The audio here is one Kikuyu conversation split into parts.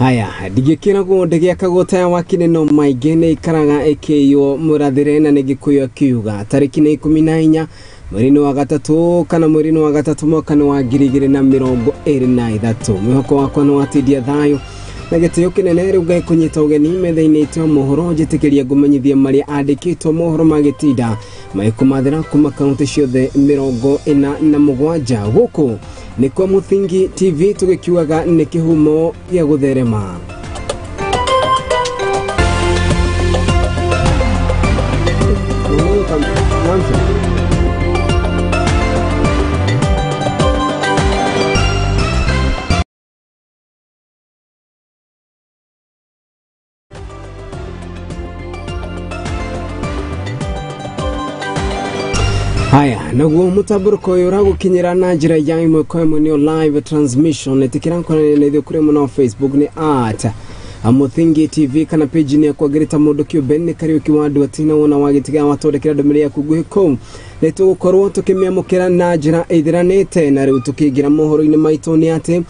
Haya, ndigĩkĩragwo ndĩgĩakagwo taya wa kineno maingĩ nĩ ikaraga ĩkĩiywo mũrathĩre na nĩ Gĩkũyũ akiuga tarĩki nĩ 14 mweri-inĩ wa gatatũ kana mweri-inĩ wa gatatũ mwaka-inĩ wa 2023. Mwĩhoko wakwa nĩ watindia thayũ na gĩtĩo kĩnene. Rĩu Ngai kũnyita ũgeni metha-inĩ itũ ya mohoro, njĩtĩkĩria ngũmenyithia marĩa andĩkĩtwo mohoro ma gĩtinda maĩkũmathĩra kuma kaunti ciothe 47. Gũkũ nĩ kwa Muthingi TV, tũgĩkiugaga nĩ kĩhumo gĩa gũtherema. Haya, naguo mũtambũrũko ũyũ ũragũkinyĩra na njĩra ya ĩmwe kwa ĩmwe nĩyo live transmission. Ĩtĩkĩra nkonania na ithuĩ kũrĩ mwena wa Facebook nĩ at Muthingi TV kana page-inĩ yakwa ngĩrĩta mũndũ kĩũmbe nĩ Kariũki wa andũ atina wona wagĩtiga watondekera ndũmĩrĩri yaku nguhĩ kũu nĩ tũgũkorwo tũkĩmĩamũkĩra na njĩra ĩthiranĩte. Na rĩu tũkĩingĩra mohoro-inĩ maitũ nĩ atĩ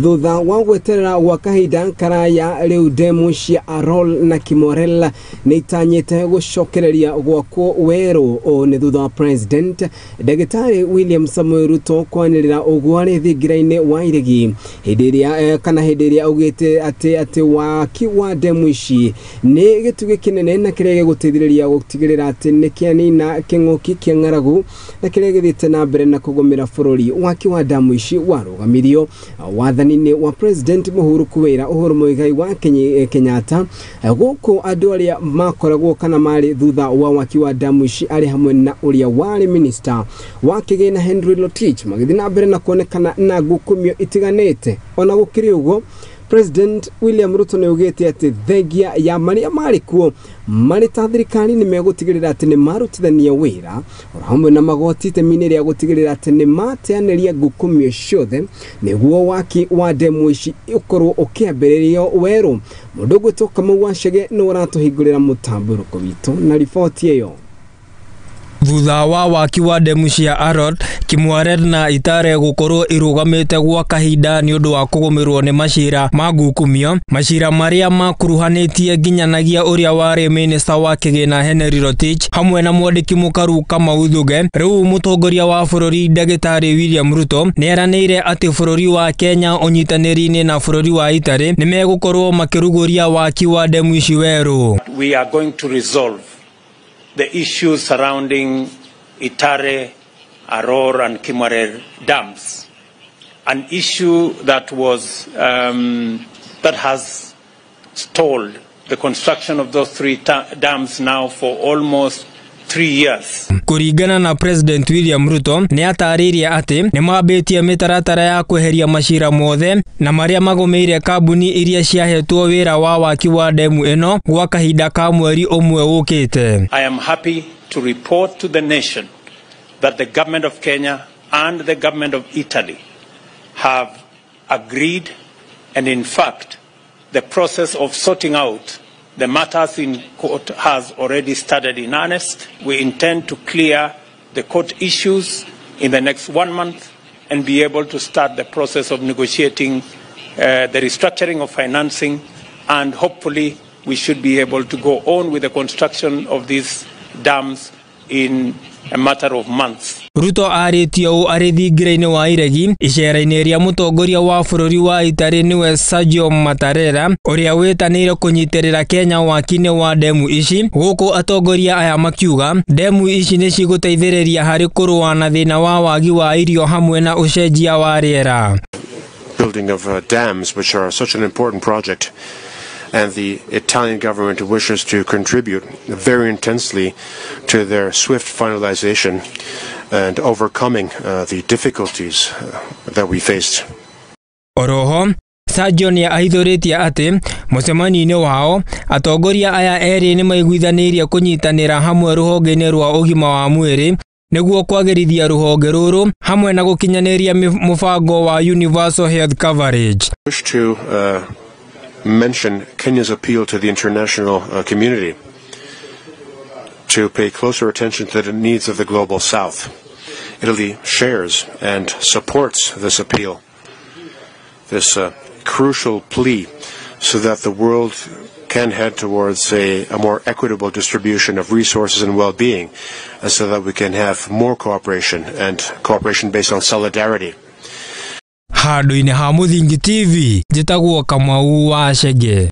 thutha wa gweterera gwa kahinda karaya, rĩu ndemu cia Arol na Kimorel nĩ itanyĩte gũcokereria gwakwo werũ. Ũũ nĩ thutha wa President Ndagĩtarĩ William Samoei Ruto kwanĩrĩra ũguo arĩ thingira-inĩ wa Iregi hĩndĩ ĩrĩa kana hĩndĩ ĩrĩa augĩte atĩ waki wa ndemu ici nĩ gĩtugĩ kĩnene na kĩrĩa gĩgũteithĩrĩria gũtigĩrĩra atĩ nĩ kĩanina kĩng'ũki kĩa ng'aragu na kĩrĩa gĩthiĩte na mbere na kũgũmĩra bũrũri. Waki wa damu ici warũgamirio wathani-inĩ wa President Uhuru Kuwĩra Uhuru Muigai wa Kenyatta. Gũkũ andũ arĩa makoragwo kana marĩ thutha wa waki wa damu ici arĩ hamwe na ũrĩa warĩ minister wa kĩgĩna Henry Rotich magĩthiĩ na mbere na kuonekana na ngukumio itiganĩte. Ona gũkĩrĩ ũguo, President William Ruto nĩ augĩte atĩ thengia ya marĩa marĩ kuo marĩ ta thirikari nĩ megũtigĩrĩra atĩ nĩ marutithania wĩra oro hamwe na magoti itemi-inĩ rĩa gũtigĩrĩra atĩ nĩ mateanĩria ngukumio ciothe nĩguo waki wa ndemu ici ũkorwo ũkĩambĩrĩrio werũ. Mũndũ ũgwĩtwo Kamau wa Chege nĩ ũratũhingũrĩra mũtambũrũko witũ na riboti ĩyo. Thutha wa waki wa ndemu cia Arror, Kimwarer na Itare gũkorwo irũgamĩte gwa kahinda nĩ ũndũ wa kũgũmĩrwo nĩ macira ma ngukumio, macira marĩa makuruhanĩtie nginyanagia ũrĩa warĩ minista wa kĩgĩna Henry Rotich hamwe na mwandĩki mũkaru Kamau Thuge. Rĩu mũtongoria wa bũrũri Ndagĩtarĩ William Ruto nĩ eranĩire atĩ bũrũri wa Kenya ũnyitanĩri-inĩ na bũrũri wa Italy nĩ megũkorwo makĩrugũria waki wa ndemu ici werũ. We are going to resolve the issues surrounding Itare, Arror and Kimwarer dams, an issue that was that has stalled the construction of those three dams now for almost 3 years. Kũringana na President William Ruto nĩ atarĩirie atĩ nĩ mambĩtie mĩtaratara ya kweheria macira mothe na marĩa magũmĩire kambuni iria ciahetwo wĩra wa waki wa ndemu ĩno gwa kahinda ka mweri ũmwe ũkĩte. I am happy to report to the nation that the government of Kenya and the government of Italy have agreed, and in fact the process of sorting out the matters in court has already started in earnest. We intend to clear the court issues in the next 1 month and be able to start the process of negotiating the restructuring of financing, and hopefully we should be able to go on with the construction of these dams in a matter of months. Ruto arĩtie ũũ arĩ thingira-inĩ wa Iregi icera-inĩ rĩa mũtongoria wa bũrũri wa Italy nĩwe Sergio Mattarella ũrĩa wĩtanĩire kũnyitĩrĩra Kenya waki-inĩ wa ndemu ici. Gũkũ atongoria aya makiuga ndemu ici nĩ cigũteithĩrĩria harĩ kũrũa na thĩna wa wagi wa irio hamwe na ũcenjia wa rĩera. Building of dams, which are such an important project, and the Italian government wishes to contribute very intensely to their swift finalization and overcoming the difficulties that we faced. Oroho, Sergio nĩ ahithũrĩtie atĩ mũcemanio-inĩ wao atongoria aya erĩ nĩ maiguithanĩirie kũnyitanĩra hamwe rũhonge-inĩ rwa ũgima wa mwĩrĩ nĩguo kwagĩrithia rũhonge rũrũ hamwe na gũkinyanĩria mũbango wa Universal Health Coverage. Wish to mention Kenya's appeal to the international community to pay closer attention to the needs of the global South. Italy shares and supports this appeal, this crucial plea so that the world can head towards a more equitable distribution of resources and well-being, and so that we can have more cooperation and cooperation based on solidarity. Handũ-inĩ ha Mũthingi TV, njĩtagwo Kamau wa Chege.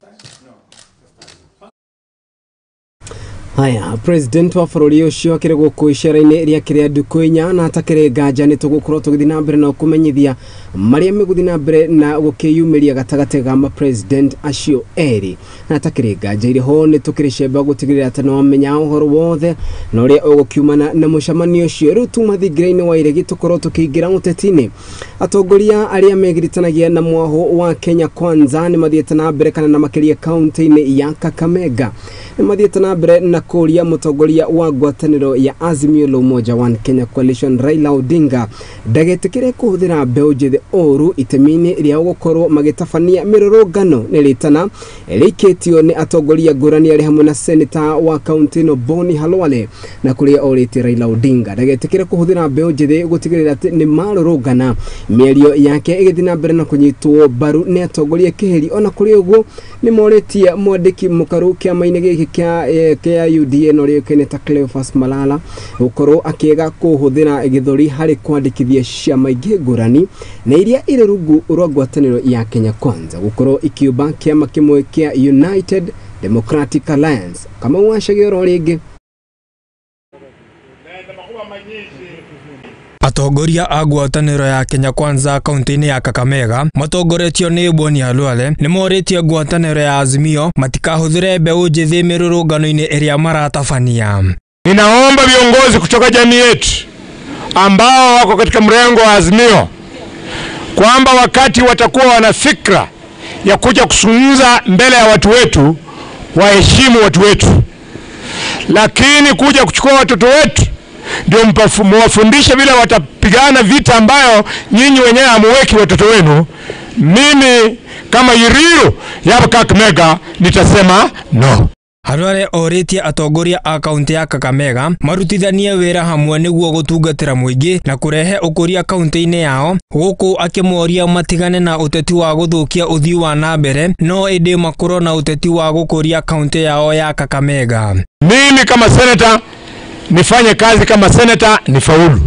Haya, president wa bũrũri ũcio akĩrĩ gũkũ icera-inĩ rĩake rĩa ndukũ inya na atakĩrĩ nganja nĩ tũgũkorwo tũgĩthiĩ na mbere na kũmenyithia marĩa megũthiĩ na mbere na gũkĩyumĩria gatagatĩ ga ma-president acio erĩ, na atakĩrĩ nganja irĩ ho nĩ tũkĩrĩ cemba gũtigĩrĩra atĩ nĩ wamenya ũhoro wothe na ũrĩa ũgũkiumana na mũcemanio ũcio. Rĩu tuma thingira-inĩ wa iregi tũkorwo tũkĩingĩra ũteti-inĩ. Atongoria arĩa megiritanagia na mwaho wa Kenya Kwanza nĩ mathiĩte na mbere kana na makĩria kaunti-inĩ ya Kakamega nĩ mathiĩte na mbere na kũria mũtongoria wa ngwatanĩro ya Azimio la Umoja One Kenya Coalition Raila Odinga ndagetĩkĩre kũhũthĩra mbeũ njĩthĩ ũru itemi-inĩ rĩa gũkorwo magĩtabania mĩrũrũngano nĩ rĩtana rĩikĩtio nĩ atongoria ngũrani arĩ hamwe na seneta wa kaunti ĩno Boni Khalwale, na kũrĩa orĩtie Raila Odinga ndagetĩkĩre kũhũthĩra mbeũ njĩthĩ gũtigĩrĩra atĩ nĩ marũrũngana. Mĩario yake ĩgĩthiĩ na mbere na kũnyitwo mbaru nĩ atongoria kĩheri. Ona kũrĩ ũguo nĩ morĩtie mwandĩki mũkaru kĩama-inĩ gĩkĩ kĩa UDA no rĩũkaine ta Cleophas Malala gũkorwo akĩaga kũhũthĩra gĩthũri harĩ kwandĩkithia ciama ingĩ ngũrani na iria irĩ rungu rwa ngwatanĩro ya Kenya Kwanza gũkorwo ikiũmba kĩama kĩmwe kĩa United Democratic Alliance. Kamau wa Chege oro rĩngĩ. Atongoria a ngwatanĩro ya Kenya Kwanza kaunti-inĩ ya Kakamega matongoretio nĩ Boni Khalwale nĩ morĩtie ngwatanĩro ya Azimio matikahũthĩre mbeũ njĩthĩ mĩrũrũngano-inĩ ĩrĩa maratabania. Ninaomba viongozi kutoka jamii yetu ambao wako katika mrengo wa Azimio kwamba wakati watakuwa wana fikra ya kuja kuzungumza mbele ya watu wetu, waheshimu watu wetu, lakini kuja kuchukua watoto wetu ndio mwafundishe vile watapigana vita ambayo nyinyi wenyewe hamuweki watoto wenu, mimi kama Iriru ya Kakamega nitasema no. Khalwale orĩtie atongoria a kaunti ya Kakamega marutithanie wĩra hamwe nĩguo gũtungatĩra mũingĩ na kũrehe ũkũria kaunti-inĩ yao, gũkũ akĩmoria matigane na ũteti wa gũthũkia ũthii wa na mbere no ĩndĩ makorwo na ũteti wa gũkũria kaunti yao ya Kakamega. Mimi kama senator nifanye kazi kama senator nifaulu,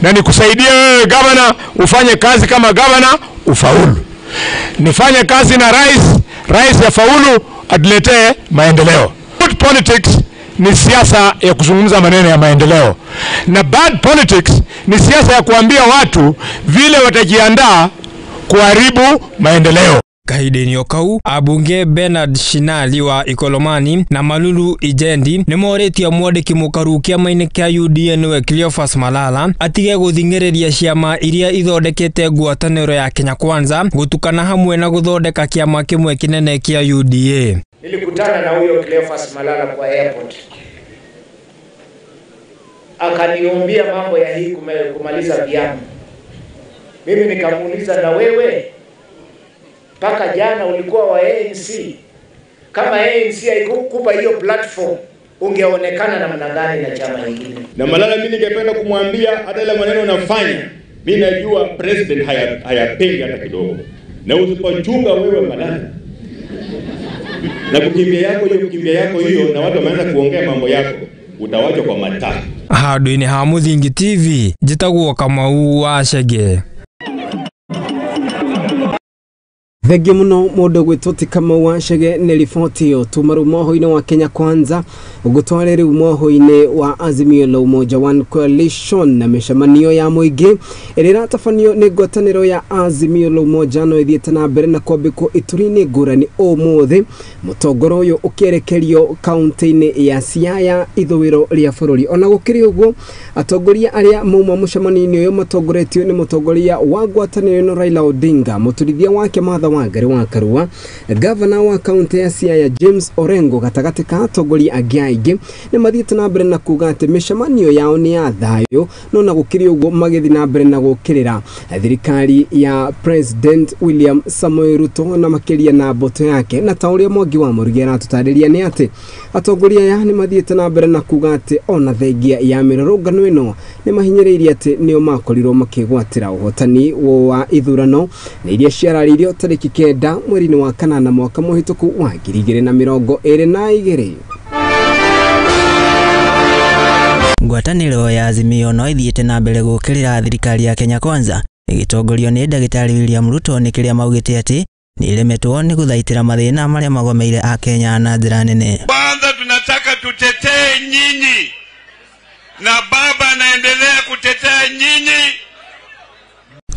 na nikusaidie wewe governor ufanye kazi kama governor ufaulu, nifanye kazi na rais, rais afaulu atuletee maendeleo. Good politics ni siasa ya kuzungumza maneno ya maendeleo, na bad politics ni siasa ya kuambia watu vile watajiandaa kuharibu maendeleo. Kahinda-inĩ o kau, abunge Bernard Shinali wa Ikolomani na Malulu Ijendi nĩ morĩtie mwandĩki mũkaru kĩama-inĩ kĩa UDA nĩwe Cleophas Malala atige gũthing'ĩrĩria ciama iria ithondekete ngwatanĩro ya Kenya Kwanza gũtukana hamwe na gũthondeka kĩama kĩmwe kĩnene kĩa UDA. Nilikutana na huyo Cleophas Malala kwa airport, akaniumbia mambo ya hii kumaliza vyama. Mimi nikamuuliza, na wewe mpaka jana ulikuwa wa ANC, kama ANC haikukupa hiyo platform ungeonekana namna gani na chama kingine? Na Malala mimi ningependa kumwambia hata ile maneno unafanya, mimi najua president hayapendi hata kidogo. Na usipochunga wewe Malala na kukimbia yako hiyo na watu wameanza kuongea mambo yako, utawachwa kwa mataa. Handũ-inĩ ha Mũthingi TV, njĩtagwo Kamau wa Chege. Thengiũ mũno mũndũ gwĩtwo ti Kamau wa Chege nĩ riboti ĩyo. Tuma rĩu mwaho-inĩ wa Kenya Kwanza gũtware rĩu mwaho-inĩ wa Azimio la Umoja One Coalition na mĩcemanio ya mũingĩ ĩrĩa ĩratabanio nĩ ngwatanĩro ya Azimio la Umoja no ĩthiĩte na mbere na kwambĩkwo ituri-inĩ ngũrani ũmũthĩ, mũtongoro ũyũ ũkĩerekerio kaunti-inĩ ya Siaya ithũĩro rĩa bũrũri. Ona gũkĩrĩ ũguo, atongoria arĩa mauma mũcemanio-inĩ ũyũ matongoretio nĩ mũtongoria wa ngwatanĩro ĩno Raila Odinga, mũturithia wake Martha Wangari wa Karua, gavana wa kaunti ya Siaya James Orengo, gatagatĩ ka atongoria angĩ aingĩ nĩ mathiĩte na mbere na kuga atĩ mĩcemanio yao nĩ ya thayũ, no na gũkĩrĩ ũguo magĩthiĩ na mbere na gũkĩrĩra thirikari ya President William Samoei Ruto na makĩria na mbũtũ yake. Na ta ũrĩa Mwangi wa Mũrugi aratũtarĩria nĩ atĩ Atongoria aya nĩ mathiĩte na mbere na kuga atĩ ona thengia ya mĩrũrũngano ĩno nĩ mahinyĩrĩirie atĩ nĩo makorirwo makĩgwatĩra ũhotani wa ithurano na iria ciararĩirio tarĩki 9 mweri-inĩ wa kanana mwaka mũhĩtũku wa 2022. Ngwatanĩro ya Azimio no ithiĩte na mbere gũũkĩrĩra thirikari ya Kenya Kwanza ĩgĩtongorio nĩ Ndagĩtarĩ William Ruto nĩ kĩrĩa maugĩte atĩ nĩ ĩremetwo nĩ gũthaitĩra mathĩna marĩa magomeire Akenya na njĩra nene. Kwanza tunataka tutetee nyinyi na baba anaendelea kutetea nyinyi.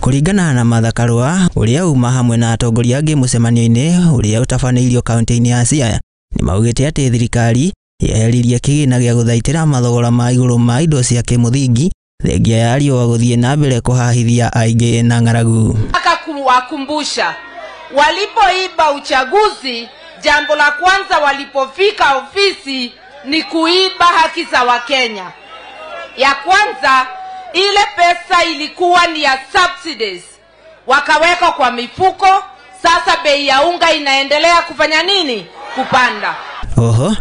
Kũringana na Martha Karua ũrĩa uma hamwe na atongoria angĩ mũcemanio-inĩ ũrĩa ũtabanĩirio kaunti-inĩ ya Siaya nĩ maugĩte atĩ thirikari yeheririe kĩgĩna gĩa gũthaitĩra mathogora ma igũrũ ma indo cia kĩmũthingi thengia ya riũa gũthiĩ na mbere kũhahithia aingĩ na ng'aragu. Nataka kuwakumbusha walipoiba uchaguzi, jambo la kwanza walipofika ofisi ni kuiba haki za Wakenya. Ya kwanza, ile pesa ilikuwa ni ya subsidies, wakaweka kwa mifuko. Sasa bei ya unga inaendelea kufanya nini? Kupanda. Oho,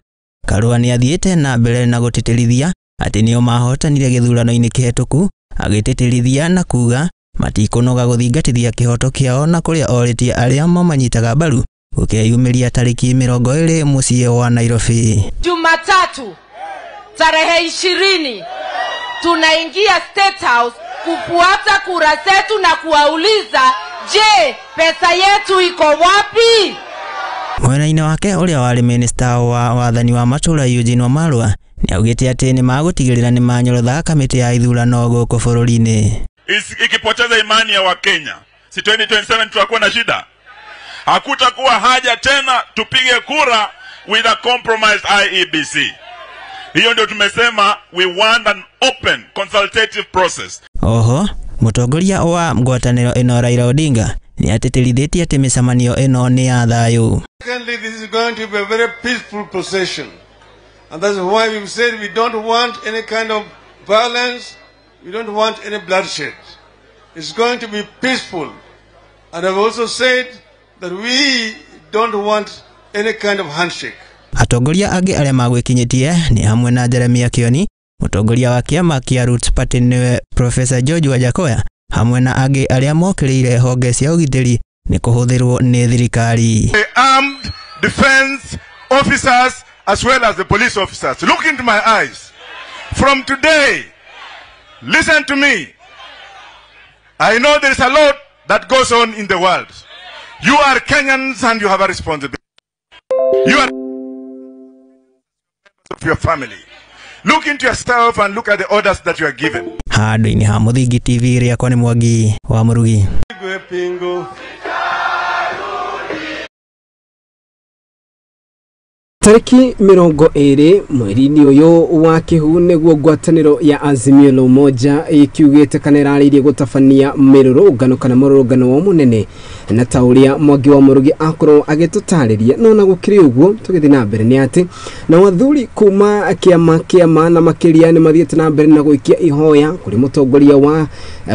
Karua nĩ athiĩte na mbere na gũtĩtĩrithia atĩ nĩo mahotanire gĩthurano-inĩ kĩhetũku, agĩtĩtĩrithia na kuga matikũnoga gũthingatithia kĩhoto kĩao na kũrĩa orĩtie arĩa mamanyitaga mbaru gũkeyumĩria tarĩki 20 mũciĩ wa Nairobi. Jumatatu tarehe 20 tunaingia State House kufuata kura zetu na kuwauliza, je, pesa yetu iko wapi? Mwena-inĩ wake ũrĩa warĩ minista wa wathani wa matũũra Eugene Wamalwa nĩ augĩte atĩ nĩ magũtigĩrĩra nĩ manyorotha kamĩtĩ ya ithurano gũkũ bũrũri-inĩ. Ikipoteza imani ya Wakenya, si 2027 tutakuwa na shida? Hakutakuwa haja tena tupige kura with a compromised IEBC. Hiyo ndio tumesema we want an open consultative process. Oho, mũtongoria wa ngwatanĩro ĩno Raila Odinga nĩ atĩtĩrithĩtie atĩ mĩcemanio ĩno nĩ ya thayũ. Secondly, this is going to be a very peaceful procession. And that's why we've said we don't want any kind of violence, we don't want any bloodshed. It's going to be peaceful. And I've also said that we don't want any kind of handshake. Atongoria angĩ arĩa magwĩkinyĩtie nĩ hamwe na Jeremiah Kioni, mũtongoria wa kĩama kĩa Roots Party nĩwe Professor George Wajackoyah, hamwe na angĩ arĩa mokĩrĩire honge cia ũgitĩri nĩ kũhũthĩrwo nĩ thirikari. The armed defense officers as well as the police officers, look into my eyes. From today, listen to me. I know there is a lot that goes on in the world. You are Kenyans and you have a responsibility. You are of your family. Look into yourself and look at the orders that you are given. Handũ-inĩ ha Mũthingi TV rĩakwa nĩ Mwangi wa Mũrugi. Tariki 20 mweri-inĩ ũyũ wa Kĩhu nĩguo ngwatanĩro ya Azimio la Umoja ĩkiugĩte kana ĩrarĩirie gũtabania mĩrũrũngano kana mũrũrũngano wa mũnene na ta ũrĩa Mwangi wa Mũrugi akorwo agĩtũtarĩria. No na gũkĩrĩ ũguo tũgĩthiĩ na mbere nĩ atĩ na wathuri kuma kĩama kĩama na makĩria nĩ mathiĩte na mbere na gũikia ihoya kũrĩ mũtongoria wa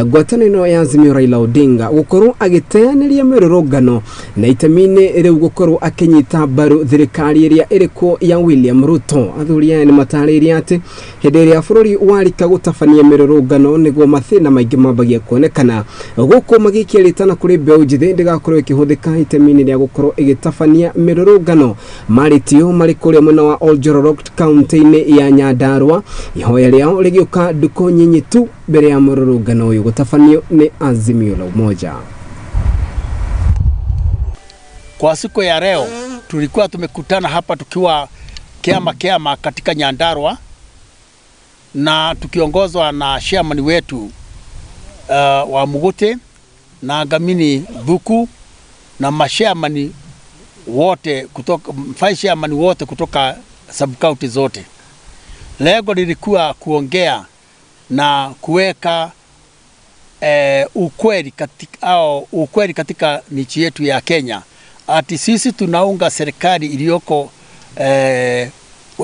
ngwatanĩro ya Azimio Raila Odinga gũkorwo agĩteanĩria mĩrũrũngano na itemi-inĩ rĩu gũkorwo akĩnyita mbaru thirikari ĩrĩa ĩrĩkuo ya William Ruto. Athuri aya nĩ matarĩirie atĩ hĩndĩ ĩrĩa bũrũri warika gũtabania mĩrũrũngano nĩguo mathĩna maingĩ mambagia kuonekana gũkũ magĩikia rĩtana kũrĩ mbeũ njĩthĩ ndĩgakorwo ĩkĩhũthĩka itemi-inĩ rĩa gũkorwo ĩgĩtabania mĩrũrũngano. Marĩtio marĩ kũrĩa mwena wa Oljororok kaunti-inĩ ya Nyandarua, ihoya rĩao rĩgĩũka ndukũ nyinyi tu mbere ya mũrũrũngano ũyũ gũtabanio nĩ Azimio la Umoja. Kwa siku ya leo tulikuwa tumekutana hapa tukiwa kiama katika Nyandarua na tukiongozwa na chairman wetu wa Mugute na Gamini Buku na mashairman wote kutoka vice chairman wote kutoka sub county zote. Lengo lilikuwa kuongea na kuweka ukweli katika nchi yetu ya Kenya. Ati sisi tunaunga serikali iliyoko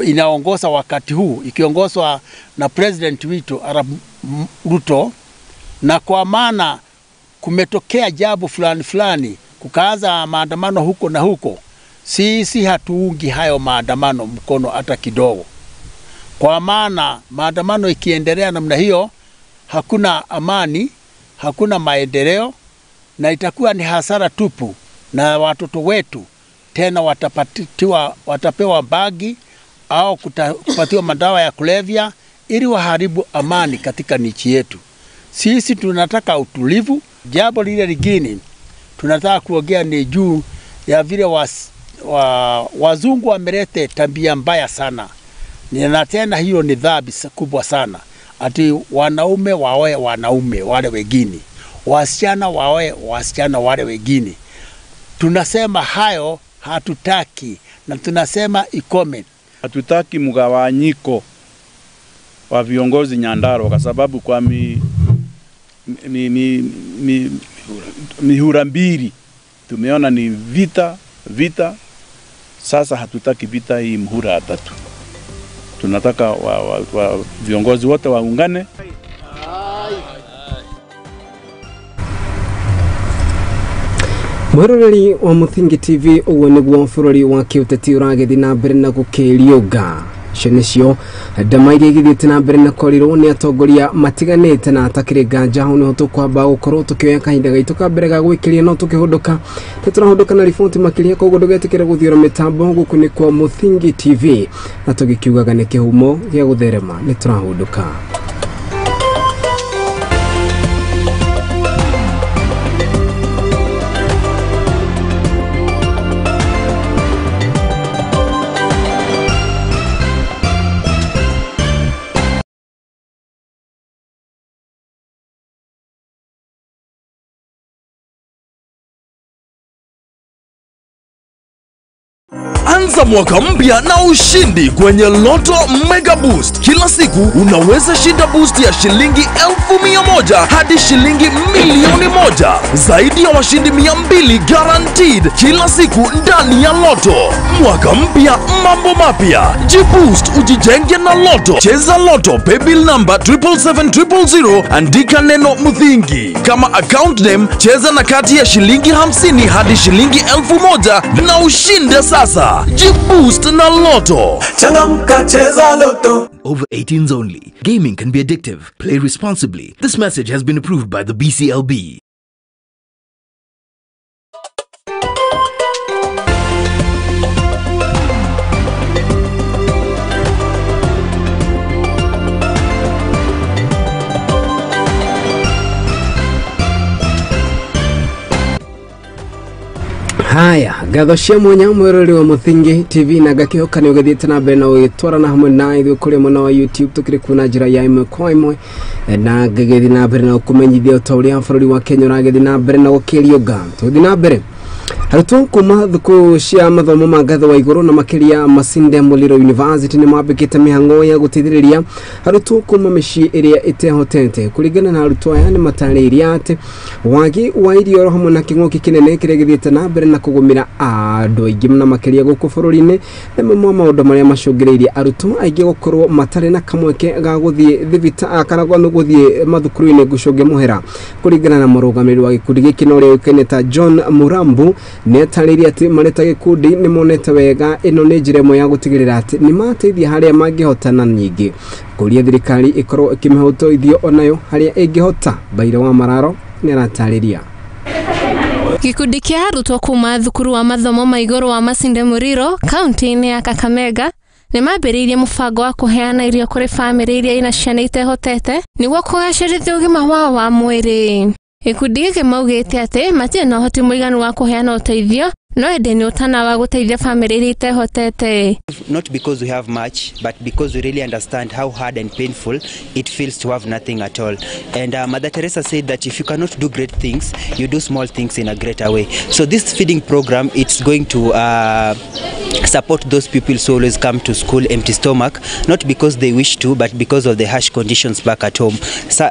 inaongoza wakati huu ikiongozwa na president wetu Arap Ruto, na kwa maana kumetokea jambo fulani fulani kukaanza maandamano huko na huko, Sisi hatuungi hayo maandamano mkono hata kidogo, kwa maana maandamano ikiendelea namna hiyo hakuna amani, hakuna maendeleo, na itakuwa ni hasara tupu, na watoto wetu tena watapewa bagi au kupatiwa madawa ya kulevya ili waharibu amani katika nchi yetu. Sisi tunataka utulivu. Jambo lile lingine tunataka kuongea ni juu ya vile wazungu wameleta tabia mbaya sana, na tena hiyo ni dhambi kubwa sana, ati wanaume waoe wanaume wale wengine, wasichana waoe wasichana wale wengine. Tunasema hayo hatutaki, na tunasema ikome. Hatutaki mgawanyiko wa viongozi Nyandarua, kwa sababu kwa mihura mbili tumeona ni vita vita. Sasa hatutaki vita hii mhura tatu. Tunataka viongozi wote waungane. Mwiroreri wa Muthingi TV, uguo niguo bururi wa kiuteti uragithi na mbere na gukiriuga. Icio nicio ndama iria igithiĩte na mbere na korirwo nĩ atongoria matiganĩte na atakĩrĩ nganja. Hau nĩho tũkwamba gũkorwo tũkĩoya kahinda gaitũ ka mbere ga gwĩkĩria, no tũkĩhũndũka nĩ tũrahũndũka na riboti makĩria, koguo ndũgetĩkĩre gũthiũra mĩtambo. Gũkũ nĩ kwa Muthingi TV na tũgĩkiugaga nĩ kĩhumo gĩa gũtherema. Nĩ tũrahũndũka. Anza mwaka mpya na ushindi kwenye Lotto Mega Boost. Kila siku unaweza shinda boost ya shilingi 1,100 hadi shilingi 1,000,000. Zaidi ya washindi 200 guaranteed kila siku ndani ya Lotto. Mwaka mpya, mambo mapya. Jiboost, ujijenge na Lotto. Cheza Lotto, paybill number 777 000, andika neno Muthingi kama account name. Cheza na kati ya shilingi 50 hadi shilingi 1,000 na ushinde sasa. Jiboost na Lotto. Changamka, cheza Lotto. Over 18s only. Gaming can be addictive. Play responsibly. This message has been approved by the BCLB. Haya, ngatho cia mwanya mwiroreri wa Muthingi TV na ngakihoka nĩ ũgĩthiĩte na mbere na ũgĩtwarana hamwe na ithuĩ kũrĩ mwena wa YouTube tũkĩrĩ kuo na njĩra ya ĩmwe kwa ĩmwe, na ngĩgĩthiĩ na mbere na gũkũmenyithia ta ũrĩa bũrũri wa Kenya ũragĩthiĩ na mbere na gũkĩriũnga. Tũgĩthiĩ na mbere, arutwo kuma thukuru cia mathomo ma ngatho wa igũrũ na makĩria Masinde Muliro University nĩ mambĩkĩte mĩhang'o ya gũteithĩrĩria arutwo kuma mĩciĩ ĩrĩa ĩtehotete. Kũringana na arutwo aya nĩ matarĩirie atĩ wagi wa irio hamwe na kĩng'ũki kĩnene kĩrĩa gĩthiĩte na mbere na kũgũmĩra andũ aingĩ na makĩria gũkũ bũrũri-inĩ nĩ mamwe ma maũndũ marĩa macũngĩrĩirie arutwo aingĩ gũkorwo matarĩ na kamweke ga gũthiĩ thibita kana gũthiĩ mathukuru-inĩ gũcũngia mũhera. Kũringana na mũrũgamĩrĩri wa gĩkundi gĩkĩ na ũrĩa ũĩkaine ta John Murambu, nĩatarĩirie atĩ marĩ ta gĩkundi nĩmonete wega ĩno nĩ njĩra ĩmwe ya gũtigĩrĩra atĩ nĩmateithia harĩa mangĩhota na nyingĩ kũria thirikari ĩkorwo ĩkĩmahe ũteithio onayo harĩa ĩngĩhota. Mbaire wa Mararo nĩaratarĩria. Gĩkundi kĩa arutwo kuma thukuru wa mathomo ma igũrũ wa Masinde Muliro kaunti-inĩ ya Kakamega nĩmambĩrĩirie mũbango wa kũheana irio kũrĩ bamĩrĩ iria ina ciana itehotete nĩguo kũgacĩrithia ũgima wao wa mwĩrĩ. Gĩkundi gĩkĩ maugĩte atĩ matirĩ na ũhoti mũiganu wa kũheana ũteithio, no ĩndĩ nĩ ũtana wa gũteithia bamĩrĩ iria itehotete. Not because we have much, but because we really understand how hard and painful it feels to have nothing at all. And Mother Teresa said that if you cannot do great things, you do small things in a greater way. So this feeding program, it's going to support those people who always come to school empty stomach, not because they wish to, but because of the harsh conditions back at home. So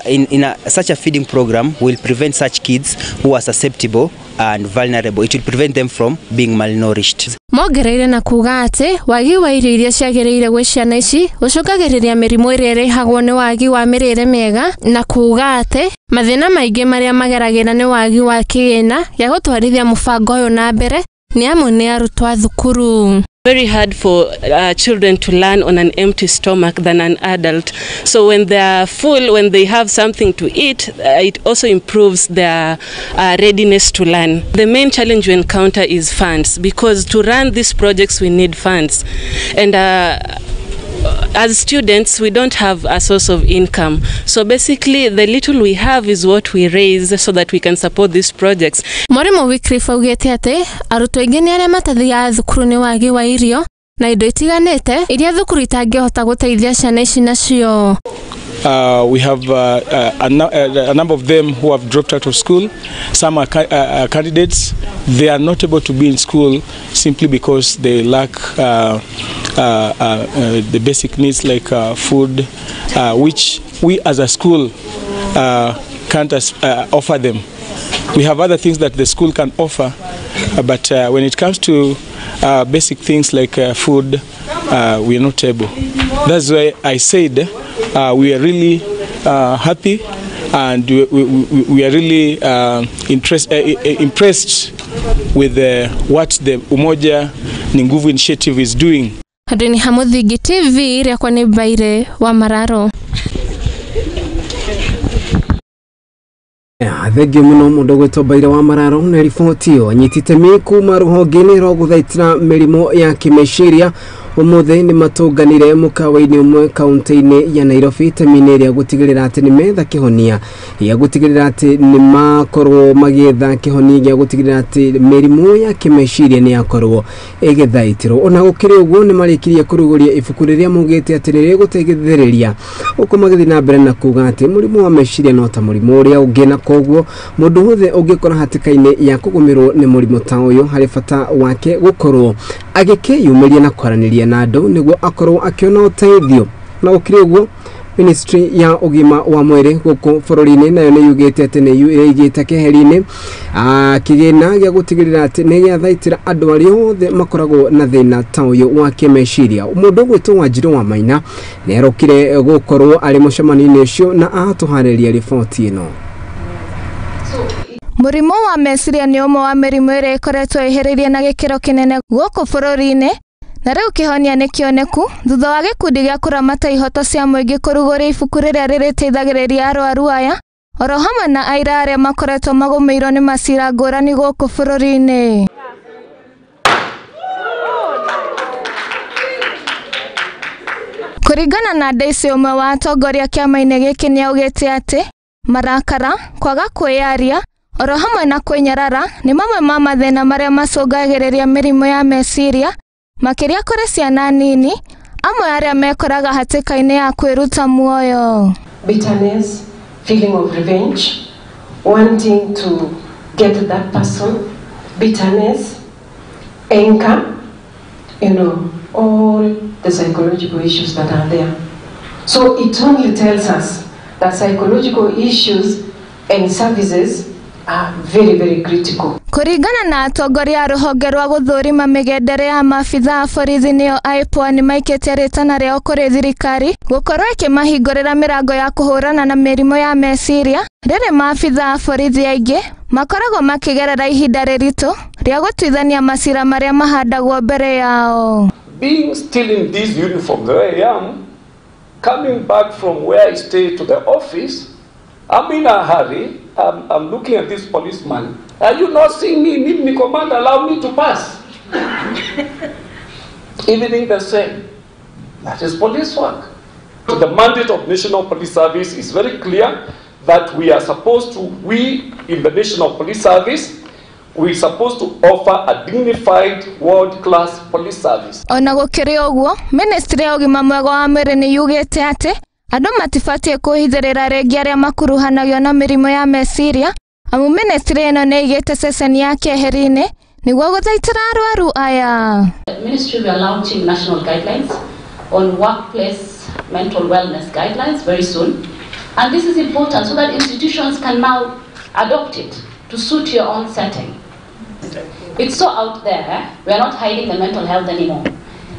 such a feeding program will prevent such kids who are susceptible and vulnerable. It will prevent them from being malnourished. Mongereire na kuga atĩ wagi wa irio iria ciagĩrĩire gwĩ ciana ici ũcũngagĩrĩria mĩrimũ ĩrĩa ĩrehagwo nĩ wagi wa mĩrĩre mĩega, na kuga atĩ mathĩna maingĩ marĩa mageragĩra nĩ wagi wa kĩgĩna gĩa gũtwarithia mũbango ũyũ na mbere Nĩ amwe nĩ arutwo a thukuru. Very hard for children to learn on an empty stomach than an adult. So when they are full, when they have something to eat, it also improves their readiness to learn. The main challenge we encounter is funds, because to run these projects we need funds. And as students, we don't have a source of income. So basically, the little we have is what we raise so that we can support these projects. Mwarimu Wycliffe augĩte atĩ arutwo aingĩ nĩ arĩa matathiaga thukuru nĩ wagi wa irio na indo itiganĩte iria thukuru itangĩhota gũteithia ciana ici nacio. We have a number of them who have dropped out of school. Some are candidates. They are not able to be in school simply because they lack the basic needs like food, which we as a school can't offer them. We have other things that the school can offer, but when it comes to basic things like food, we are not able. That's why I said we are really happy and we are really impressed with what the Umoja ni Nguvu initiative is doing. Handũ-inĩ ha Mũthingi TV rĩakwa nĩ Mbaire wa Mararo. Thengio mũno mũndũ gwĩtwo Mbaire wa Mararo na riboti ĩyo. Anyiti itemi kuma rũhonge-inĩ rwa gũthaitĩra mĩrimũ ya kĩmeciria ũmũthĩ nĩ matũnganire mũkawa-inĩ ũmwe kaunti-inĩ ya Nairobi itemi-inĩ rĩa gũtigĩrĩra atĩ nĩ metha kĩhonia gĩa gũtigĩrĩra atĩ nĩ makorwo magĩetha kĩhonia gĩa gũtigĩrĩra atĩ mĩrimũ ya kĩmeciria nĩ yakorwo ĩgĩthaitĩrwo. Ona gũkĩrĩ ũguo nĩ marĩkirie kũrugũria ibuku rĩrĩa maugĩte atĩ nĩ rĩgũteithĩrĩria ũkũ magĩthiĩ na mbere na kuga atĩ mũrimũ wa meciria no ta mũrimũ ũrĩa ũngĩ, na koguo mũndũ wothe ũngĩkora hatĩka-inĩ ya kũgũmĩrwo nĩ mũrimũ ta ũyũ harĩ bata wake gũkorwo agĩkĩyumĩria na kwaranĩria na andũ nĩguo akorwo akĩona ũteithio. Na gũkĩrĩ ũguo Ministry ya ũgima wa mwĩrĩ gũkũ bũrũri-inĩ nayo nĩ yugĩte atĩ nĩ ĩigĩte keheri-inĩ kĩgĩna gĩa gũtigĩrĩra atĩ nĩ gĩathaitĩra andũ arĩa othe makoragwo na thĩna ta ũyũ wa kĩmeciria. Mũndũ ũgwĩtwo Wanjirũ wa Maina nĩ arokire gũkorwo arĩ mũcemanio-inĩ ũcio na atũharĩria riboti ĩno. Mũrimũ wa meciria nĩ ũmwe wa mĩrimũ ĩrĩa ĩkoretwo ĩhĩrĩirie na gĩkĩro kĩnene gũkũ bũrũri-inĩ, na rĩu kĩhonia nĩ kĩoneku thutha wa gĩkundi gĩa kũramata ihoto cia mũingĩ kũrugũria ibuku rĩrĩa rĩrĩteithagĩrĩria arwaru aya oro hamwe na aira arĩa makoretwo magũmĩirwo nĩ macira ngũrani gũkũ bũrũri-inĩ. Kũringana na Daisy, ũmwe wa atongoria kĩama-inĩ gĩkĩ, nĩaugĩte atĩ marakara, kwaga kwĩyaria oro hamwe na kwĩnyarara nĩ mamwe ma mathĩna marĩa macũngagĩrĩria mĩrimũ ya meciria makĩria kũrĩ ciana nini, amwe arĩa mekoraga hatĩka-inĩ ya kwĩruta muoyo. Bitterness, feeling of revenge, wanting to get that person, bitterness, anger, you know, all the psychological issues that are there. So it only tells us that psychological issues and services are very, very critical. Kũringana na atongoria a rũhonge rwa gũthũrima mĩgendere ya maabitha a borithi nĩo IPOA nĩ maikĩtie rĩtana rĩao kũrĩ thirikari gũkorwo ĩkĩmahingũrĩra mĩrango ya kũhũrana na mĩrimũ ya meciria rĩrĩ maabitha a borithi aingĩ makoragwo makĩgerera ihinda rĩritũ rĩa gũtuithania macira marĩa mahandagwo mbere yao. Being still in this uniform the way I am, coming back from where I stay to the office, I'm in a hurry. I'm looking at this policeman. Are you not seeing me? Mimi command, allow me to pass. Evening the same. That is police work. The mandate of National Police Service is very clear that we are supposed to, we in the National Police Service, we are supposed to offer a dignified world-class police service. Ona gũkĩrĩ ũguo, Ministry ya ũgima mwega wa mwĩrĩ nĩ yugĩte atĩ andũ matibatiĩ kwĩhithĩrĩra rĩngĩ arĩa makuruhanagio na mĩrimũ ya meciria, amu ministry ĩno nĩ ĩigĩte ceceni ya keheri-inĩ nĩguo gũthaitĩra arwaru aya. Ministry, we are launching national guidelines on workplace mental wellness guidelines very soon. And this is important so that institutions can now adopt it to suit your own setting. It's so out there, we are not hiding the mental health anymore.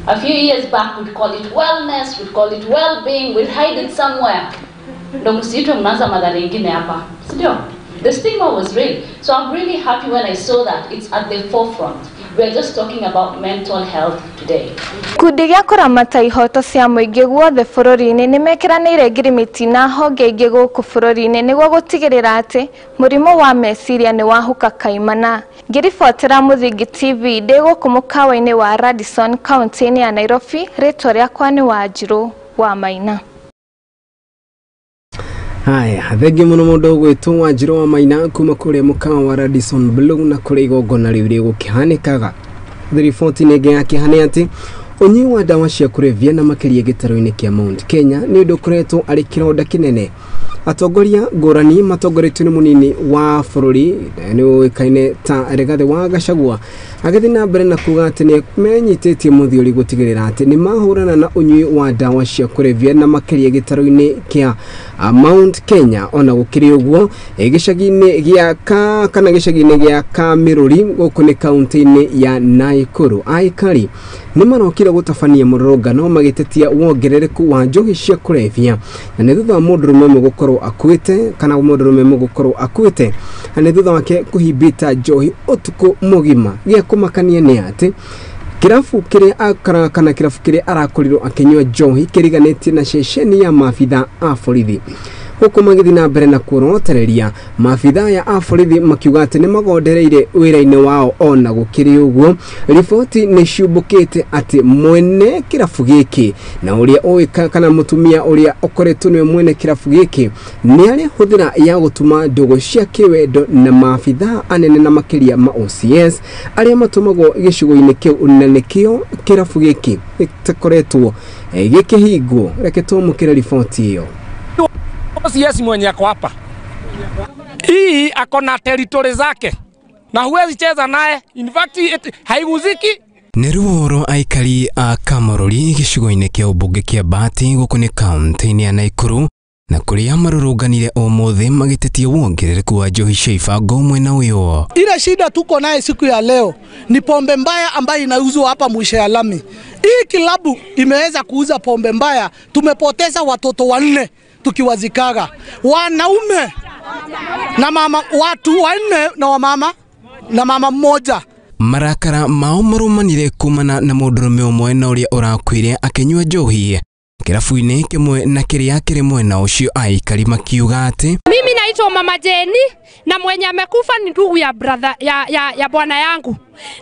A few years back, we'd call it wellness, we'd call it well-being, we'd hide it somewhere. The stigma was real. So I'm really happy when I saw that it's at the forefront. We are just talking about mental health today. Gĩkundi gĩa kũramata ihoto cia mũingĩ guothe bũrũri-inĩ nĩmekĩranĩire ngirimiti na honge ingĩ gũkũ bũrũri-inĩ nĩguo gũtigĩrĩra atĩ mũrimũ wa meciria nĩ wahuka kaimana. Ngĩribotera Mũthingi TV ndĩ gũkũ mũkawa-inĩ wa Radisson kaunti-inĩ ya Nairobi, rĩtwa rĩakwa nĩ Wanjirũ wa Maina. Haya, thengi muno mundu ugwitwo Wanjirũ wa Maina kuma kuria mukawa wa Radisson Blue na kuri igongona riu rigukihanikaga. Riboti nĩ ya kĩhane atĩ ũnyui wa ndawa cia kũrebia na makĩria gĩtarũ-inĩ kĩa Mount Kenya nĩ ũndũ ũkoretwo arĩ kĩronda kĩnene. Atongoria ngũrani matongoretio nĩ mũnini wa bũrũri nĩ ũĩkaine ta Rigathĩ wa Gachagua agĩthiĩ na mbere na kuga atĩ nĩ menyitĩtie mũthiori gũtigĩrĩra atĩ nĩ mahũrana na ũnyui wa ndawa cia kũrebia na makĩria gĩtarũ-inĩ kĩa Mount Kenya. Ona gũkĩrĩ ũguo gĩcagi-inĩ gĩa kana gĩcagi-inĩ gĩa Kamĩrũri gũkũ nĩ kaunti-inĩ ya Nakuru, aikari nĩ marokire gũtabania mũrũrũngano magĩtetia wongerereku wa njohi cia kũrebia na nĩ thutha wa mũndũrũme ũmwe gũkorwo akuĩte kana mũndũrũme ũmwe gũkorwo akuĩte na nĩ thutha wake kũhimbĩta njohi ũtukũ mũgima. Gĩa kũmakania nĩ atĩ kĩrabu kĩrĩa akara kana kĩrabu kĩrĩa arakorirwo akĩnyua njohi kĩriganĩtie na ceceni ya maabitha a borithi, huku magĩthiĩ na mbere na kuorotereria maabitha ya a borithi makiuga atĩ nĩ magondereire wĩra-inĩ wao. Ona gũkĩrĩ ũguo riboti nĩ ciumbũkĩte atĩ mwene kĩrabu gĩkĩ na ũrĩa ũĩ kana mũtumia ũrĩa ũkoretwo nĩwe mwene kĩrabu gĩkĩ nĩ arĩ hũthĩra ya gũtuma ndũgũ cia kĩwendo na maabitha anene na makĩria ma OCS arĩa matũmagwo gĩcigo-inĩ kĩu, na nĩkĩo kĩrabu gĩkĩ gĩtakoretwo gĩkĩhingwo. Reke twamũkĩre riboti ĩyo. OCS mwenye ako hapa hii ako na territory zake na huwezi cheza naye, in fact haiguziki. Nĩ ruo aikari a Kamũrũri gĩcigo-inĩ kĩa ũmbunge kĩa Bahati gũkũ nĩ kaunti-inĩ ya Nakuru na kũrĩa marũrũnganire ũmũthĩ magĩtetia wongerereku wa njohi cia ibango mwena ũyũ. Ile shida tuko naye siku ya leo ni pombe mbaya ambayo inauzwa hapa mwisho ya lami. Hii kilabu imeweza kuuza pombe mbaya, tumepoteza watoto 4 tukiwazikaga, wanaume na mama, watu 4 na wamama na mama mmoja. Marakara mao marumanire kumana na mũndũrũme ũmwe na ũrĩa ũrakuire akĩnyua njohi kĩrabu-inĩ kĩmwe na kĩrĩa kĩrĩ mwena ũcio, aikari makiuga atĩ mimi naitwa Mama Jeni na mwenye amekufa ni ndugu ya brother ya bwana yangu,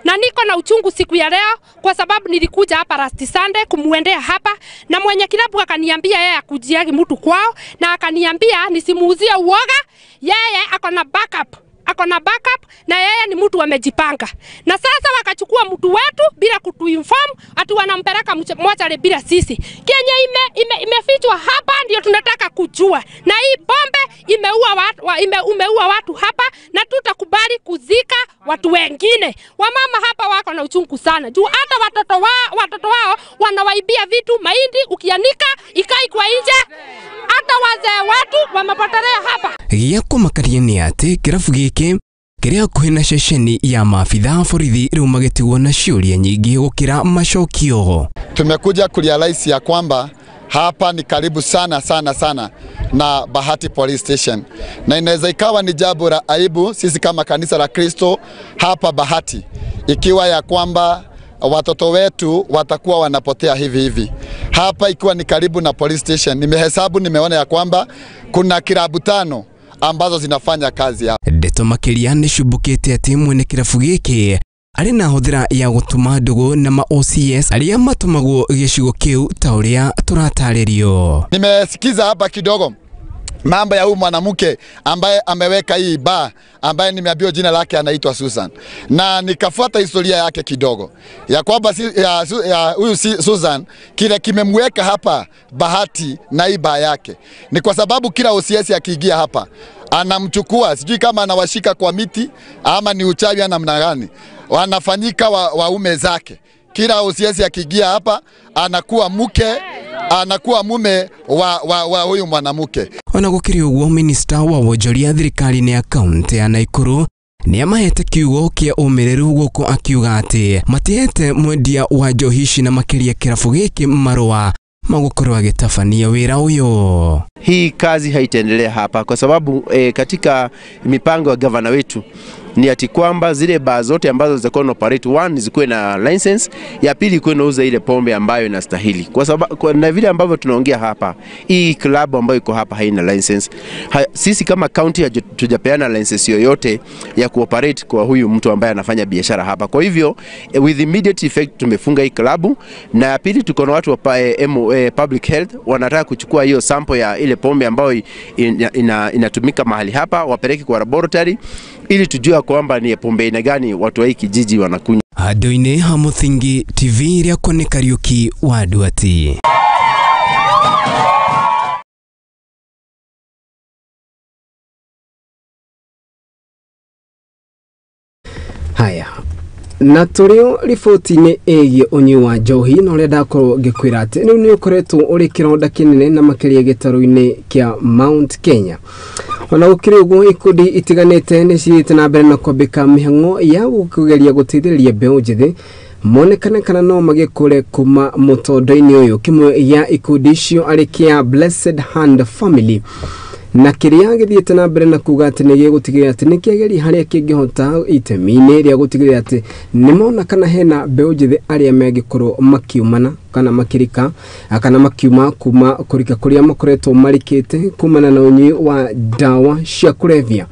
na niko na uchungu siku ya leo kwa sababu nilikuja hapa last Sunday kumuendea hapa, na mwenye kilabu akaniambia yeye akujiagi mtu kwao, na akaniambia nisimuuzie uoga, yeye ako na backup, ako na backup na yeye ni mtu amejipanga. Na sasa wakachukua mtu wetu bila kutuinform ati wanampeleka mochari bila sisi. Kenya imefichwa hapa ndio tunataka kujua. Na hii pombe imeua watu, umeua watu hapa na tutakubali kuzika watu wengine. Wamama hapa wako na uchungu sana. Juu hata watoto wao wanawaibia vitu, mahindi ukianika ikai kwa nje. Hata wazee watu wamepotelea hapa. Gĩa kũmakania nĩ atĩ kĩrabu gĩkĩ kĩrĩ hakuhĩ na ceceni ya maabitha a borithi rĩu magĩtigwo na ciũria nyingĩ gũkĩra macokio. Tumekuja kurealize ya kwamba hapa ni karibu sana sana sana na Bahati Police Station, na inaweza ikawa ni jambo la aibu sisi kama kanisa la Kristo hapa Bahati, ikiwa ya kwamba watoto wetu watakuwa wanapotea hivi hivi. Hapa ikiwa ni karibu na police station, nimehesabu nimeona ya kwamba kuna kilabu 5 ambazo zinafanya kazi hapa. Ndeto makĩria nĩ cumbũkĩte atĩ mwene kĩrabu gĩkĩ arĩ na hũthĩra ya gũtuma ndũgũ na ma OCS arĩa matũmagwo gĩcigo kĩu ta ũrĩa tũratarĩrio. Nimesikiza hapa kidogo mambo ya huyu mwanamke ambaye ameweka hii bar, ambaye nimeambiwa jina lake anaitwa Susan, na nikafuata historia yake kidogo ya kwamba huyu Susan kile kimemweka hapa Bahati na hii bar yake ni kwa sababu kila OCS akiingia hapa anamchukua, sijui kama anawashika kwa miti ama ni uchawi namna gani, wanafanyika waume zake. Kila OCS akiingia hapa anakuwa mke, anakuwa mume wa huyu mwanamke. Ona gũkĩrĩ ũguo, minista wa wonjoria thirikari-inĩ ya kaunti ya Nakuru nĩ amahete kiugo kĩa ũmĩrĩru gũkũ akiuga atĩ matihete mwendia wa njohi ici na makĩria kĩrabu gĩkĩ marũa magũkorwo agĩtabania wĩra ũyũ. Hii kazi haitaendelea hapa kwa sababu katika mipango ya gavana wetu ni ati kwamba zile baa zote ambazo zitakuwa na operate, one, zikuwe na license, ya pili ikuwe nauza ile pombe ambayo inastahili. Kwa sababu na vile ambavyo tunaongea hapa, hii club ambayo iko hapa haina license. Sisi kama county hatujapeana license yoyote ya kuoperate kwa huyu mtu ambaye anafanya biashara hapa. Kwa hivyo with immediate effect tumefunga hii club. Na ya pili tuko na watu wa public health wanataka kuchukua hiyo sample ya ile pombe ambayo inatumika mahali hapa, wapeleke kwa laboratory ili tujue kwamba ni pombe aina gani watu wa hii kijiji wanakunywa. Handũ-inĩ ha Mũthingi TV rĩakwa nĩ Kariũki wa Nduati. Haya, na tũrĩ riboti-inĩ ĩgiĩ ũnyui wa njohi na ũrĩa ndakorwo ngĩkwĩra atĩ rĩu nĩ ũkoretwo ũrĩ kĩronda kĩnene na makĩria gĩtarũ-inĩ kĩa Mount Kenya. Ona gũkĩrĩ ũguo, ikundi itiganĩte nĩ cithiĩte na mbere na kwambĩka mĩhang'o ya kũgeria gũteithĩrĩria mbeũ njĩthĩ monekane kana no magĩkũre kuma mũtondo-inĩ ũyũ. Kĩmwe ya ikundi icio arĩ kĩa Blessed Hand Family, na kĩrĩa gĩthiĩte na mbere na kuga atĩ nĩ gĩgũtigĩrĩra atĩ nĩ kĩageria harĩa kĩngĩhota itemi-inĩ rĩa gũtigĩrĩra atĩ nĩmona kana hena mbeũ njĩthĩ arĩa mangĩkorwo makiumana kana makĩrika kana makiuma kuma kũrika kũrĩa makoretwo marikĩte kumana na ũnyui wa ndawa cia kũrebia.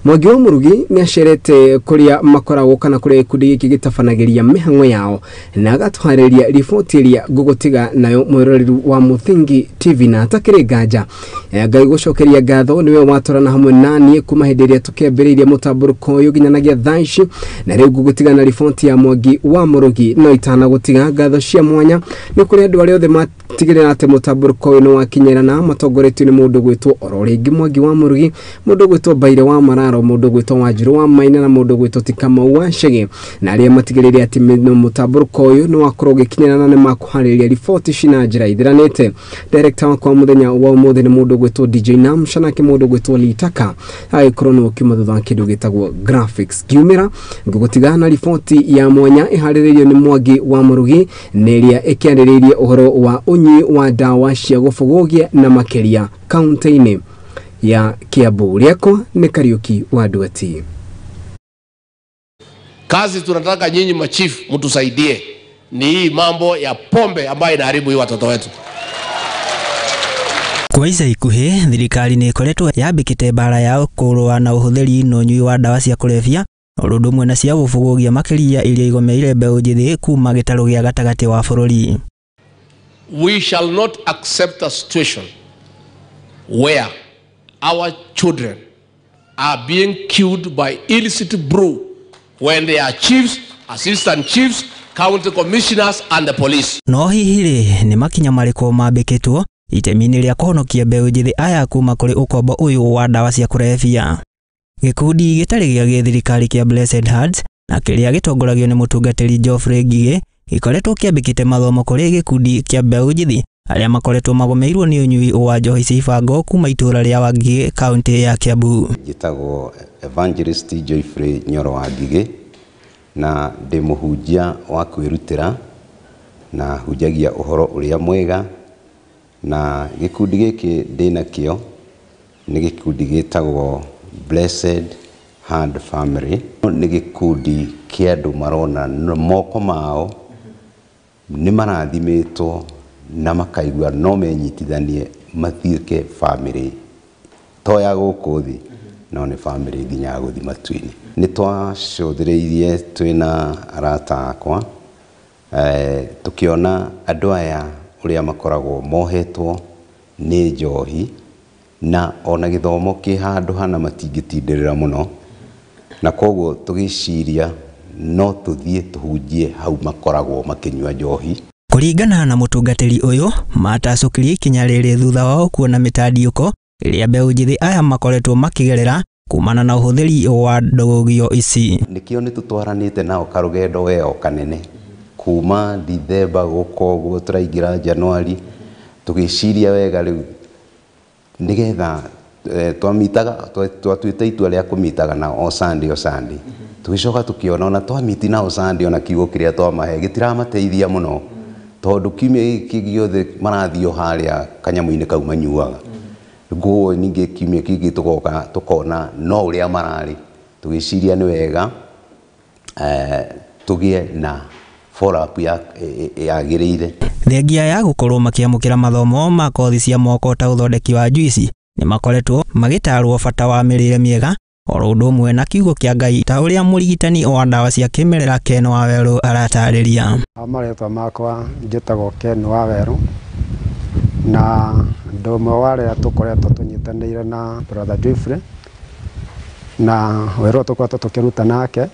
Mwangi wa Mũrugi nĩ acerete kũrĩa makoragwo kana kũrĩa gĩkundi gĩkĩ gĩtabanagĩria mĩhang'o yao na agatũharĩria riboti ĩrĩa ngũgũtiga nayo mwĩroreri wa Mũthingi TV. Na atakĩrĩ nganja, Ngai gũcokeria ngatho niwe watwarana hamwe naniĩ kuma hĩndĩ ĩrĩa tũkĩambĩrĩirie mũtambũrũko ũyũ nginyanagia thaa ici, na rĩu ngũgũtiga na riboti ya Mwangi wa Mũrugi. No itanagũtiga, ngatho cia mwanya nĩ kũrĩ andũ arĩa othe matigĩrĩra atĩ mũtambũrũko ũyũ nĩ wakinyĩrana, matongoretio nĩ mũndũ gwĩtwo oro rĩngĩ Mwangi wa Mũrugi, mũndũ gwĩtwo Mbaire wa Mararo, mũndũ gwĩtwo Wanjirũ wa Maina na mũndũ gwĩtwo Tikamau wa Chege, na arĩa matigĩrĩire atĩ mũtambũrũko ũyũ nĩ wakorwo ũgĩkinyĩrana nĩ makũharĩrĩria riboti ici na njĩra ithiranĩte. Director wakwa mũthenya wa ũmũthĩ nĩ mũndũ gwĩtwo DJ Namsha, nake mũndũ gwĩtwo Litaka agĩkorwo nĩ ũkiuma thutha wa kĩndũ gĩtagwo graphics. Ngiumĩra ngũgũtiga na riboti ya mwanya ĩharĩrĩirio nĩ Mwangi wa Mũrugi na ĩrĩa ĩkĩarĩrĩirie ũhoro wa ũnyui wa ndawa cia gũbũgũgia na makĩria kaunti-inĩ ya Kiambu. Rĩakwa nĩ Kariũki wa Nduati. Kazi tunataka nyinyi machifu mtusaidie ni hii mambo ya pombe ambayo inaharibu hii watoto wetu. Kwa ica ikuhĩ, thirikari nĩ ĩkoretwo yambĩkĩte mbara yao kũrũa na ũhũthĩri na ũnyui wa ndawa cia kũrebia ũndũ ũmwe na cia gũbũgũgia makĩria iria igomeire mbeũ njĩthĩ kuma gĩtarũ gĩa gatagatĩ wa bũrũri. We shall not accept a situation where our children are being killed by illicit brew when they are chiefs, assistant chiefs, county commissioners and the police. No hihi rĩ, nĩ makinya marĩkũ mambĩkĩtwo itemi-inĩ rĩa kũhonokia mbeũ njĩthĩ aya kuma kũrĩ ũkombo ũyũ wa ndawa cia kũrebia? Gĩkundi gĩtarĩ gĩa gĩthirikari kĩa Blessed Hands na kĩrĩa gĩtongoragio nĩ mũtungatĩri Geoffrey Ngigĩ gĩkoretwo kĩambĩkĩte mathomo kũrĩ gĩkundi kĩa mbeũ njĩthĩ arĩa makoretwo magomeirwo nĩ ũnyui wa njohi cia ibango kuma itũũra rĩa Wangigĩ kaunti ya Kiambu. Njĩtagwo Evangelist Geoffrey Nyoro wa Ngigĩ na ndĩ mũhunjia wa kwĩrutĩra na hunjagia ũhoro ũrĩa mwega, na gĩkundi gĩkĩ ndĩnakĩo nĩ gĩkundi gĩtagwo Blessed Hand Family. Nĩ gĩkundi kĩa andũ marona moko mao nĩ marathimĩtwo na makaigua no menyitithanie matuĩke family to ya gũkũ thĩ no nĩ family nginya ya gũthiĩ matu-inĩ. Nĩ twacũthĩrĩirie twĩna arata akwa, tũkĩona andũ aya ũrĩa makoragwo mohetwo nĩ njohi na ona gĩthomo kĩ handũ hana matingĩtindĩrĩra mũno, na koguo tũgĩciria no tũthiĩ tũhunjie hau makoragwo makĩnyua njohi. Kũringana na mũtungatĩri ũyũ, matacũkirie ikinya rĩrĩ thutha wao kuona mĩtandiũko ĩrĩa mbeũ njĩthĩ aya makoretwo makĩgerera kumana na ũhũthĩri wa ndũgũgio ici. Nĩkĩo nĩ tũtwaranĩte nao karũgendo weo kanene kuma Dithemba gũka ũguo tũraingĩra Januari, tũgĩciria wega rĩu nĩgetha twamitaga twatuĩte itua rĩa kũmitaga nao o Sunday o Sunday, tũgĩcoka tũkĩona ona twamiti nao Sunday ona kiugo kĩrĩa twamahe gĩtiramateithia mũno tondũ kiumia gĩkĩ gĩothe marathiĩ o harĩa kanyamũ-inĩ kau manyuaga. Nguo ningĩ kiumia kĩngĩ tũgoka tũkona no ũrĩa mararĩ, Tũgĩciria nĩ wega tũgĩe na follow up ya yagĩrĩire. Thengia ya gũkorwo makĩamũkĩra mathomo ma kothi cia moko ta ũthondeki wa juici, nĩ makoretwo magĩtarwo bata wa mĩrĩre mĩega oro ũndũ ũmwe na kiugo kĩa Ngai ta ũrĩa mũrigitani wa ndawa cia kĩmerera Ken Wawerũ aratarĩria. Marĩtwa makwa njĩtagwo Ken Wawerũ na ndũ ũmwe wa arĩa tũkoretwo tũnyitanĩire na Brother Joyfrey na wĩra ũyũ tũkoretwo tũkĩruta nake,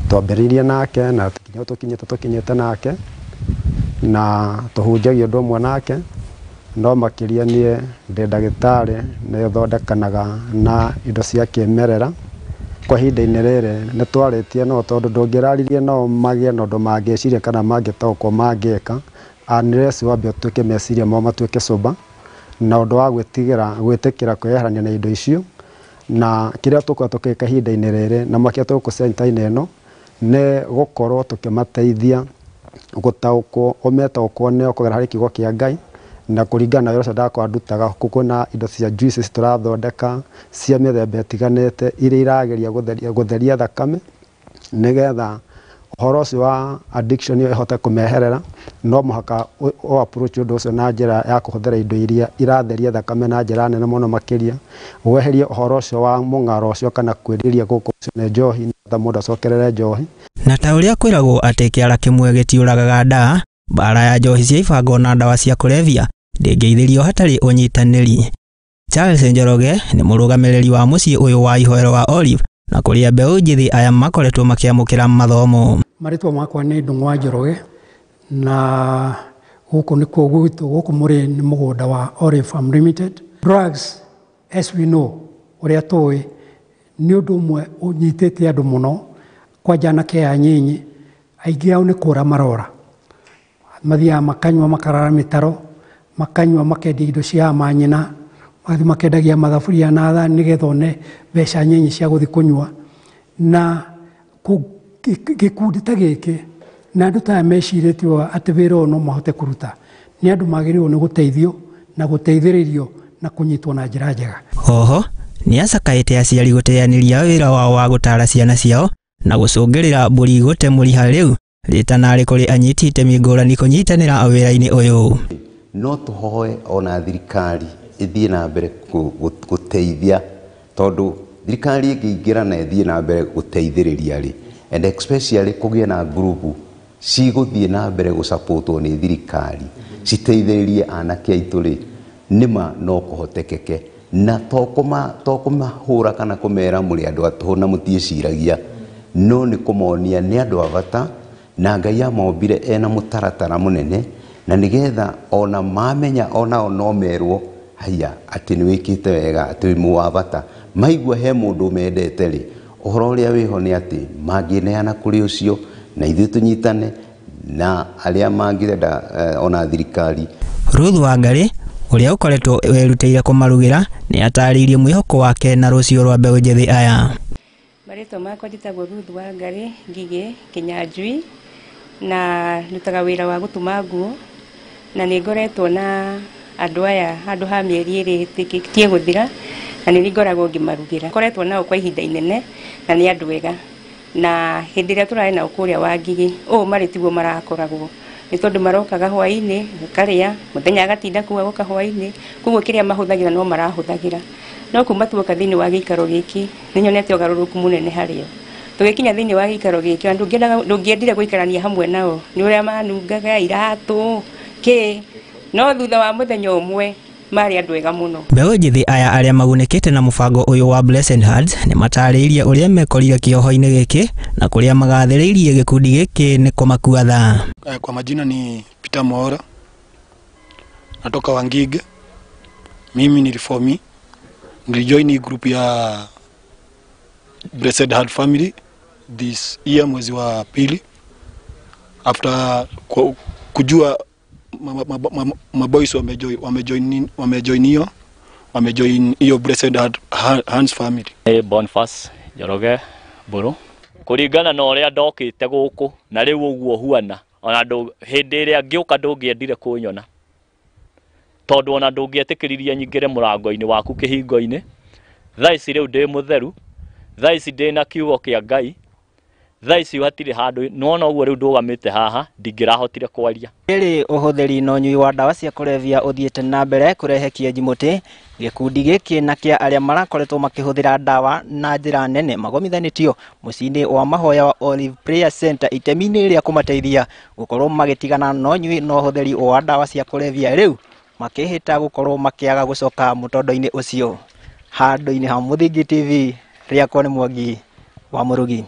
twambĩrĩirie nake na nginya tũkinyĩte nake na tũhunjagia ũndũ ũmwe nake, no makĩria niĩ ndĩ ndagĩtarĩ nĩ thondekanaga na indo cia kĩmerera. Kwa ihinda-inĩ rĩrĩ nĩ twarĩtie nao tondũ ndũngĩraririe nao magĩe na ũndũ mangĩciria kana mangĩtaũkwo mangĩka unless wambe ũtuĩke meciria mao matuĩke sober na ũndũ wa gwĩtĩkĩra kwĩyeherania na indo icio. Na kĩrĩa tũkoretwo tũgĩka ihinda-inĩ rĩrĩ na makĩria tũgũkũ center-inĩ ĩno nĩ gũkorwo tũkĩmateithia gũtaũkwo o metaũkwo nĩo kũgerera harĩ kiugo kĩa Ngai na kũringana na wĩra ũcio ndakwa ndutaga kwĩna indo cia juices tũrathondeka cia mĩthemba ĩtiganĩte iria irageria gũtheria thakame nĩgetha ũhoro ũcio wa addiction ĩyo ĩhote kũmeherera. No mũhaka ũ approach ũndũ ũcio na njĩra ya kũhũthĩra indo iria iratheria thakame na njĩra nene mũno makĩria, weherie ũhoro ũcio wa mũng'aro ũcio kana kwĩrirĩria gũkũ nĩ njohi nĩgetha mũndũ acokerere njohi. Na ta ũrĩa kwĩragwo atĩ kĩara kĩmwe gĩtiũragaga ndaa, mbara ya njohi cia ibango na ndawa cia kũrebia ndĩngĩithĩrio hatarĩ ũnyitanĩri. Charles Njoroge nĩ mũrũgamĩrĩri wa mũciĩ ũyũ wa ihoero wa Olive na kũrĩa mbeũ njĩthĩ aya makoretwo makĩamũkĩra mathomo. Marĩtwa makwa nĩ Ndung'wa Njoroge na gũkũ nĩkuo gwitũ, gũkũ mũrĩ nĩ mũgũnda wa Olive Farm Limited. Drugs as we know, ũrĩa tũĩ, nĩ ũndũ ũmwe ũnyitĩte andũ mũno kwanja anake aya anyinyi, aingĩ ao nĩ kũra marora, mathiaga makanyua makarara mĩtaro, makanyua makendia indo cia manyina, magathiĩ makendagia mathaburia na thani nĩgetha one mbeca nyinyi cia gũthiĩ kũnyua. Na gĩkundi ta gĩkĩ na andũ ta aya mecirĩtie atĩ wĩra ũyũ no mahote kũruta, nĩ andũ magĩrĩirwo nĩ gũteithio na gũteithĩrĩrio na kũnyitwo na njĩra njega. Oho nĩ acakaĩte aciari gũteanĩria wĩra wao wa gũtara ciana ciao na gũcũngĩrĩra mbũri gũte mũriha rĩu rĩtanarĩ kũrĩ anyiti itemi ngũrani kũnyitanĩra wĩra-inĩ ũyũ. No tũhoe ona thirikari ĩthiĩ na mbere gũteithia, tondũ thirikari ĩngĩingĩra na ĩthiĩ na mbere gũteithĩrĩria rĩ, and especially kũgĩe na ngurubu cigũthiĩ na mbere gũsapotwo nĩ thirikari citeithĩrĩrie anake aitũ rĩ, nĩma no kũhotekeke na to kũmahũra kana kũmera mũrĩ andũ a tũhũ na mũtiĩciragia, no nĩ kũmonia nĩ andũ a bata na Ngai amombire ena mũtaratara mũnene, na nĩgetha ona mamenya onao no merwo haiya atĩ nĩ wĩkĩte wega, atĩ wĩ wa bata. Maigua he mũndũ mendete rĩ, ũhoro ũrĩa wĩho nĩ atĩ mangĩneana kũrĩ ũcio na ithuĩ tũnyitane na arĩa mangĩenda ona thirikari. Ruth Wangari ũrĩa ũkoretwo wĩrutĩire kũmarugĩra nĩ atarĩirie mwĩhoko wake na rũciũ rwa mbeũ njĩthĩ aya. Marĩtwa makwa njĩtagwo Ruth Wangari Ngigĩ Kĩnyanjui na ndutaga wĩra wa gũtuma nguo na nĩ ngoretwo na andũ aya handũ ha mĩeri ĩrĩ ĩtĩkĩtie gũthira na nĩ ngoragwo ngĩmarugĩra. Ngoretwo nao kwa ihinda inene na nĩ andũ ega, na hĩndĩ ĩrĩa tũrarĩ nao kũrĩa Wangigĩ ũũ marĩ tiguo marakoragwo, nĩ tondũ marokaga hwaĩ-inĩ makarĩa, mũthenya agatinda kũu agoka hwaĩ-inĩ, koguo kĩrĩa mahũthagĩra no marahũthagĩra. No kuma tuoka thĩinĩ wa gĩikaro gĩkĩ nĩ nyonete ũgarũrũku mũnene harĩo. Tũgĩkinya thĩinĩ wa gĩikaro gĩkĩ ndũngĩendire gũikarania hamwe nao nĩ ũrĩa manungaga iratũ kĩ, no thutha wa mũthenya ũmwe marĩ andũ ega mũno. Mbeũ njĩthĩ aya arĩa magunĩkĩte na mũbango ũyũ wa Blessed Hands nĩ matarĩirie ũrĩa mekorire kĩoho-inĩ gĩkĩ na kũrĩa magathĩrĩirie gĩkundi gĩkĩ nĩ kũmakua thaa. Kwa majina ni Peter Mwaura, natoka Wangige. Mimi ni reformi, nilijoin group ya Blessed Heart Family this year mwezi wa pili, after kujua maboys wamejoin hiyo Blessed Heart Hands Family. Hey, Boniface Njoroge Mburu, kuringana na uria ndokite guku na riu uguo huana, ona hindi iria ngiuka ndungiendire kunyona, tondu ona ndungiatikiririe nyingire murango-ini waku kihingo-ini. Thaa ici riu ndi mutheru Thaa ici ndĩna kiugo kĩa Ngai. Thaa ici hatirĩ handũ nĩwona ũguo rĩu ndũgamĩte haha ndingĩrahotire kwaria. Rĩrĩ ũhũthĩri na ũnyui wa ndawa cia kũrebia ũthiĩte na mbere kũrehe kĩenji mũtĩ, gĩkundi gĩkĩ na kĩa arĩa marakoretwo makĩhũthĩra ndawa na njĩra nene magomithanĩtio mũciĩ-inĩ wa mahoya wa Olive Prayer Center itemi-inĩ rĩa kũmateithia gũkorwo magĩtigana na ũnyui na ũhũthĩri wa ndawa cia kũrebia, rĩu makĩhĩta gũkorwo makĩaga gũcoka mũtondo-inĩ ũcio. Handũ-inĩ ha Mũthingi TV, rĩakwa nĩ Mwangi wa Mũrugi.